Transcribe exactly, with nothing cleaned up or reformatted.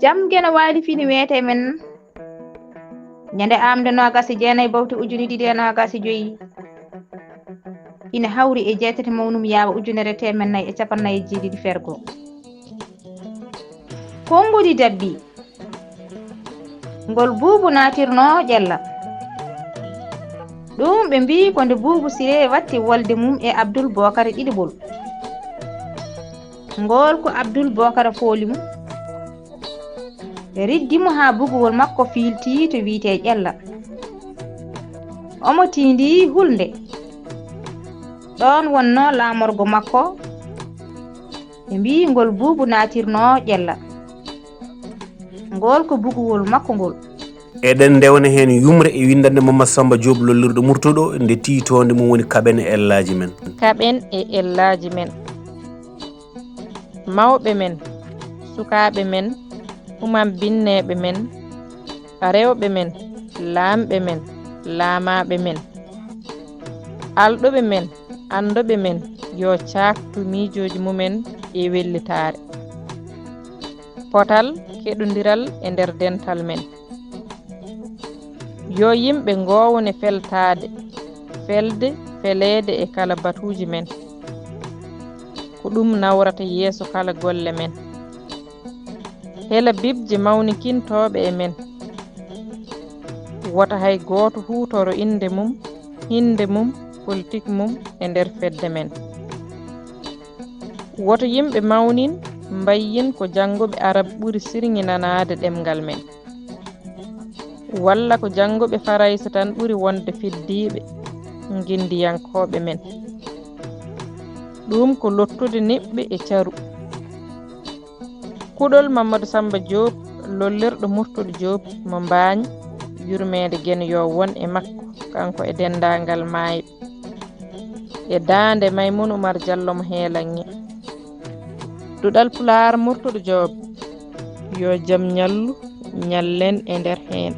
Jam geno waali fini weete men. Ñande amde noogas e jeenay bawte ujuni ɗiɗi e noogas e joyi. Ina hawri e jeetati mawnum yaawa ujunere teemen nay e capannay e jeeɗiɗi fergo. Konngudi dabbi. Ngol buubu naatirnoo ƴella. Ɗum ɓe mbii ko nde buubu Siree watti wolde mum e Abdul Bookara ɗiɗiɓol. Ngool ko Abdul Bookara fooli mum. Riddi mo haa buguwol makko fiilti to wiyetee ƴella. Omo tiindii hulnde. Ɗoon wonnoo laamorgo makko. Ɓe mbii ngol buubu naatirnoo ƴella. Ngool ko buguwol makko ngol. Eɗen ndewana heen yumre e winndannde Mamad Samba Diop lollirɗo Murtuɗo nde tiitoonde mum woni Kaɓen e ellaaji men. Kaɓen e ellaaji men. Mawɓe men, sukaaɓe men, humambinneeɓe men, rewɓe men, laamɓe men, laamaaɓe men, alɗoɓe men, anndoɓe men, yo caaktu miijooji mumen e wellitaare, potal, keɗondiral e nder dental men. Yo yimɓe ngoowne feltaade, felde, feleede e kala batuuji men. Ko ɗum nawrata yeeso kala golle men. Hela bibje mawnikintooɓe e men. Wota hay gooto huutoro innde mum, hinnde mum, politik mum e nder fedde men. Woto yimɓe mawnin, mbayyin ko janngoɓe arab ɓuri sirŋinanaade ɗemngal men. Walla ko janngoɓe farayse tan ɓuri wonde fiddiiɓe, nginndiyankooɓe men. Ɗuum ko lottude niɓɓe e caru. Kuɗol Mamadou Samba Diop, lollirɗo Murtuɗo Diop mo Mbaañ, yurmeende Geno yo won e makko, kanko e denndaangal maayɓe. E daande Maymun Umar Jallo mo Heelaŋŋe. Duɗal Pulaar Murtuɗo Diop, yo jam ñallu, ñallen e nder heen.